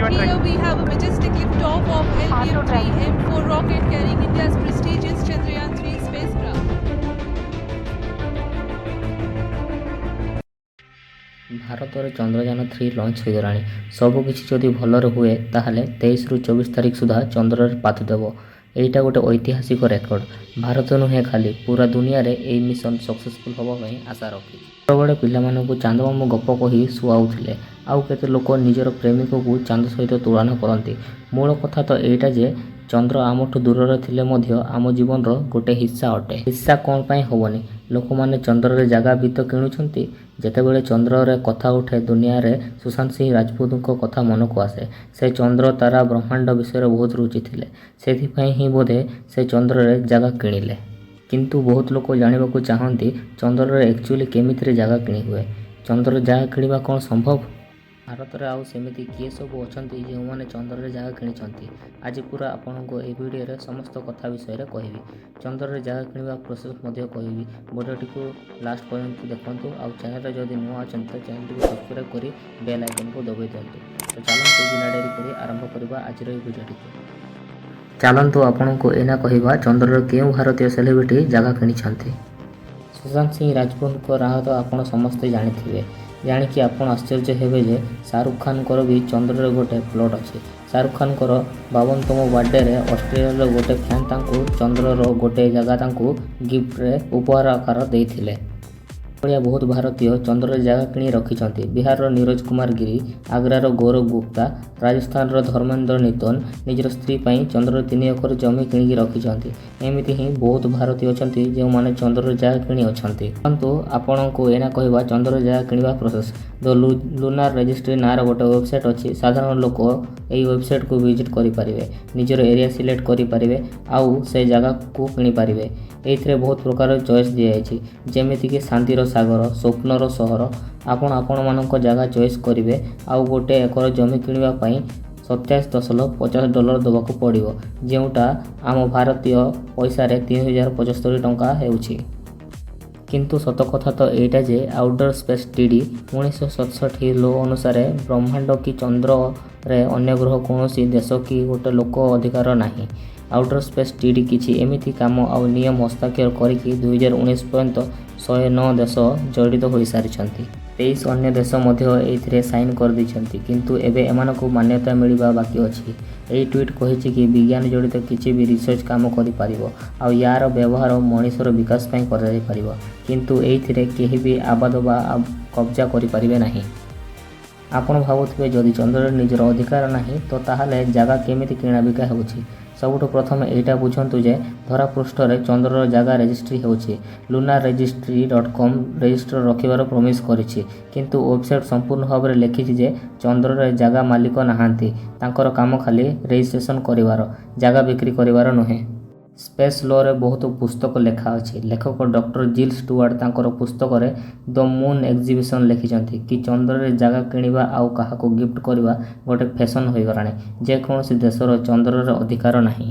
Here we have a majestic liftoff of LVM3 M4 rocket carrying India's prestigious Chandrayaan 3 spacecraft. ଭାରତରେ Chandrayaan 3 launch ହୋଇଗଲାଣି। ସବୁକିଛି ଯଦି ଭଲରେ ହୁଏ, ତାହେଲେ 23ରୁ 24 ତାରିଖ ସୁଦ୍ଧା ଚନ୍ଦ୍ରରେ ପାଦ ଦେବ। ଏଇଟା ଗୋଟେ ଐତିହାସିକ ରେକର୍ଡ। ଭାରତ ନୁହେଁ ଖାଲି, ପୁରା ଦୁନିଆରେ ଏଇ ମିଶନ ସକ୍ସେସଫୁଲ୍ ହେବା ପାଇଁ ଆଶା ରଖିଛି। ଛୋଟବେଳେ ପିଲାମାନଙ୍କୁ ଚାନ୍ଦମାମୁଁ ଗପ କହି ଶୁଆଉଥିଲେ। ଆଉ କେତେ ଲୋକ ନିଜର ପ୍ରେମିକକୁ ଚାନ୍ଦ ସହିତ ତୁଳନା କରନ୍ତି। ମୂଳ କଥା ତ ଏଇଟା ଯେ ଚନ୍ଦ୍ର ଆମଠୁ ଦୂରରେ ଥିଲେ ମଧ୍ୟ ଆମ ଜୀବନର ଗୋଟେ ହିସ୍ସା ଅଟେ। ହିସ୍ସା କ'ଣ ପାଇଁ ହବନି? ଲୋକମାନେ ଚନ୍ଦ୍ରରେ ଜାଗା ବି ତ କିଣୁଛନ୍ତି। ଯେତେବେଳେ ଚନ୍ଦ୍ରରେ କଥା ଉଠେ, ଦୁନିଆରେ ସୁଶାନ୍ତ ସିଂ ରାଜପୁତଙ୍କ କଥା ମନକୁ ଆସେ। ସେ ଚନ୍ଦ୍ର, ତାରା, ବ୍ରହ୍ମାଣ୍ଡ ବିଷୟରେ ବହୁତ ରୁଚି ଥିଲେ। ସେଥିପାଇଁ ହିଁ ବୋଧେ ସେ ଚନ୍ଦ୍ରରେ ଜାଗା କିଣିଲେ। କିନ୍ତୁ ବହୁତ ଲୋକ ଜାଣିବାକୁ ଚାହାନ୍ତି, ଚନ୍ଦ୍ରରେ ଆକ୍ଚୁଆଲି କେମିତିରେ ଜାଗା କିଣି ହୁଏ? ଚନ୍ଦ୍ରରେ ଜାଗା କିଣିବା କ'ଣ ସମ୍ଭବ? ଭାରତରେ ଆଉ ସେମିତି କିଏ ସବୁ ଅଛନ୍ତି, ଯେଉଁମାନେ ଚନ୍ଦ୍ରରେ ଜାଗା କିଣିଛନ୍ତି? ଆଜି ପୁରା ଆପଣଙ୍କୁ ଏହି ଭିଡ଼ିଓରେ ସମସ୍ତ କଥା ବିଷୟରେ କହିବି। ଚନ୍ଦ୍ରରେ ଜାଗା କିଣିବା ପ୍ରୋସେସ୍ ମଧ୍ୟ କହିବି। ଭିଡ଼ିଓଟିକୁ ଲାଷ୍ଟ ପର୍ଯ୍ୟନ୍ତ ଦେଖନ୍ତୁ। ଆଉ ଚ୍ୟାନେଲରେ ଯଦି ନୂଆ ଅଛନ୍ତି, ତ ଚ୍ୟାନେଲଟିକୁ ସବସ୍କ୍ରାଇବ୍ କରି ବେଲ୍ ଆଇକନ୍କୁ ଦବାଇ ଦିଅନ୍ତୁ। ତ ଚାଲନ୍ତୁ, ବିନା ଡେରି କରି ଆରମ୍ଭ କରିବା ଆଜିର ଏହି ଭିଡ଼ିଓଟିକୁ। ଚାଲନ୍ତୁ, ଆପଣଙ୍କୁ ଏଇନା କହିବା ଚନ୍ଦ୍ରରେ କେଉଁ ଭାରତୀୟ ସେଲିବ୍ରିଟି ଜାଗା କିଣିଛନ୍ତି। ସୁଶାନ୍ତ ସିଂ ରାଜପୁତଙ୍କ ନାଁ ତ ଆପଣ ସମସ୍ତେ ଜାଣିଥିବେ। ଜାଣିକି ଆପଣ ଆଶ୍ଚର୍ଯ୍ୟ ହେବେ ଯେ ଶାହରୁଖ ଖାନଙ୍କର ବି ଚନ୍ଦ୍ରରେ ଗୋଟେ ପ୍ଲଟ୍ ଅଛି। ଶାହରୁଖ ଖାନଙ୍କର 52ତମ ବାର୍ଥଡେରେ ଅଷ୍ଟ୍ରେଲିଆର ଗୋଟେ ଫ୍ୟାନ୍ ତାଙ୍କୁ ଚନ୍ଦ୍ରର ଗୋଟେ ଜାଗା ତାଙ୍କୁ ଗିଫ୍ଟରେ ଉପହାର ଆକାର ଦେଇଥିଲେ। ଭଳିଆ ବହୁତ ଭାରତୀୟ ଚନ୍ଦ୍ରରେ ଜାଗା କିଣି ରଖିଛନ୍ତି। ବିହାରର ନିରୋଜ କୁମାର ଗିରି, ଆଗ୍ରାର ଗୌରବ ଗୁପ୍ତା, ରାଜସ୍ଥାନର ଧର୍ମେନ୍ଦ୍ର ନିତନ ନିଜର ସ୍ତ୍ରୀ ପାଇଁ ଚନ୍ଦ୍ରରେ 3 ଏକର ଜମି କିଣିକି ରଖିଛନ୍ତି। ଏମିତି ହିଁ ବହୁତ ଭାରତୀୟ ଅଛନ୍ତି, ଯେଉଁମାନେ ଚନ୍ଦ୍ରରେ ଜାଗା କିଣି ଅଛନ୍ତି। ଚାଲନ୍ତୁ, ଆପଣଙ୍କୁ ଏଇନା କହିବା ଚନ୍ଦ୍ରରେ ଜାଗା କିଣିବା ପ୍ରୋସେସ୍। ଦ ଲୁନାର ରେଜିଷ୍ଟ୍ରି ନାଁର ଗୋଟେ ୱେବସାଇଟ୍ ଅଛି। ସାଧାରଣ ଲୋକ ଏହି ୱେବସାଇଟ୍କୁ ଭିଜିଟ୍ କରିପାରିବେ, ନିଜର ଏରିଆ ସିଲେକ୍ଟ କରିପାରିବେ ଆଉ ସେ ଜାଗାକୁ କିଣିପାରିବେ। ଏଇଥିରେ ବହୁତ ପ୍ରକାର ଚଏସ୍ ଦିଆଯାଇଛି, ଯେମିତିକି ଶାନ୍ତିର ସାଗର, ସ୍ୱପ୍ନର ସହର। ଆପଣ ଆପଣମାନଙ୍କ ଜାଗା ଚଏସ୍ କରିବେ ଆଉ ଗୋଟେ ଏକର ଜମି କିଣିବା ପାଇଁ 27.50 ଡଲାର ଦେବାକୁ ପଡ଼ିବ, ଯେଉଁଟା ଆମ ଭାରତୀୟ ପଇସାରେ 3075 ଟଙ୍କା ହେଉଛି। କିନ୍ତୁ ସତ କଥା ତ ଏଇଟା ଯେ ଆଉଟର ସ୍ପେସ୍ ଟ୍ରିଟି 1967 ଲ ଅନୁସାରେ ବ୍ରହ୍ମାଣ୍ଡ କି ଚନ୍ଦ୍ରରେ ଅନ୍ୟ ଗ୍ରହ କୌଣସି ଦେଶ କି ଗୋଟେ ଲୋକ ଅଧିକାର ନାହିଁ। ଆଉଟର ସ୍ପେସ୍ ଟ୍ରିଟି କିଛି ଏମିତି କାମ ଆଉ ନିୟମ ହସ୍ତାକ୍ଷର କରିକି 2019 ପର୍ଯ୍ୟନ୍ତ 109 ଦେଶ ଜଡ଼ିତ ହୋଇସାରିଛନ୍ତି। 23 ଅନ୍ୟ ଦେଶ ମଧ୍ୟ ଏଇଥିରେ ସାଇନ୍ କରିଦେଇଛନ୍ତି, କିନ୍ତୁ ଏବେ ଏମାନଙ୍କୁ ମାନ୍ୟତା ମିଳିବା ବାକି ଅଛି। ଏହି ଟ୍ରିଟି କହିଛି କି ବିଜ୍ଞାନ ଜଡ଼ିତ କିଛି ବି ରିସର୍ଚ୍ଚ କାମ କରିପାରିବ ଆଉ ୟାର ବ୍ୟବହାର ମଣିଷର ବିକାଶ ପାଇଁ କରାଯାଇପାରିବ। କିନ୍ତୁ ଏଇଥିରେ କେହି ବି ଆବାଦ ବା କବ୍ଜା କରିପାରିବେ ନାହିଁ। ଆପଣ ଭାବୁଥିବେ, ଯଦି ଚନ୍ଦ୍ରରେ ନିଜର ଅଧିକାର ନାହିଁ, ତ ତାହେଲେ ଜାଗା କେମିତି କିଣାବିକା ହେଉଛି? ସବୁଠୁ ପ୍ରଥମେ ଏଇଟା ବୁଝନ୍ତୁ ଯେ ଧରାପୃଷ୍ଠରେ ଚନ୍ଦ୍ରର ଜାଗା ରେଜିଷ୍ଟ୍ରି ହେଉଛି। lunaregistry.com register ରଖିବାର ପ୍ରମିସ୍ କରିଛି, କିନ୍ତୁ ୱେବସାଇଟ୍ ସମ୍ପୂର୍ଣ୍ଣ ଭାବରେ ଲେଖିଛି ଯେ ଚନ୍ଦ୍ରରେ ଜାଗା ମାଲିକ ନାହାନ୍ତି। ତାଙ୍କର କାମ ଖାଲି ରେଜିଷ୍ଟ୍ରେସନ କରିବାର, ଜାଗା ବିକ୍ରି କରିବାର ନୁହେଁ। ସ୍ପେସ୍ ଲରେ ବହୁତ ପୁସ୍ତକ ଲେଖା ଅଛି। ଲେଖକ ଡକ୍ଟର ଜିଲ୍ ଷ୍ଟୁଆର୍ଟ ତାଙ୍କର ପୁସ୍ତକରେ ଦ ମୁନ୍ ଏକ୍ଜିବିସନ୍ ଲେଖିଛନ୍ତି କି ଚନ୍ଦ୍ରରେ ଜାଗା କିଣିବା ଆଉ କାହାକୁ ଗିଫ୍ଟ କରିବା ଗୋଟେ ଫ୍ୟାସନ୍ ହୋଇଗଲାଣି। ଯେକୌଣସି ଦେଶର ଚନ୍ଦ୍ରରେ ଅଧିକାର ନାହିଁ।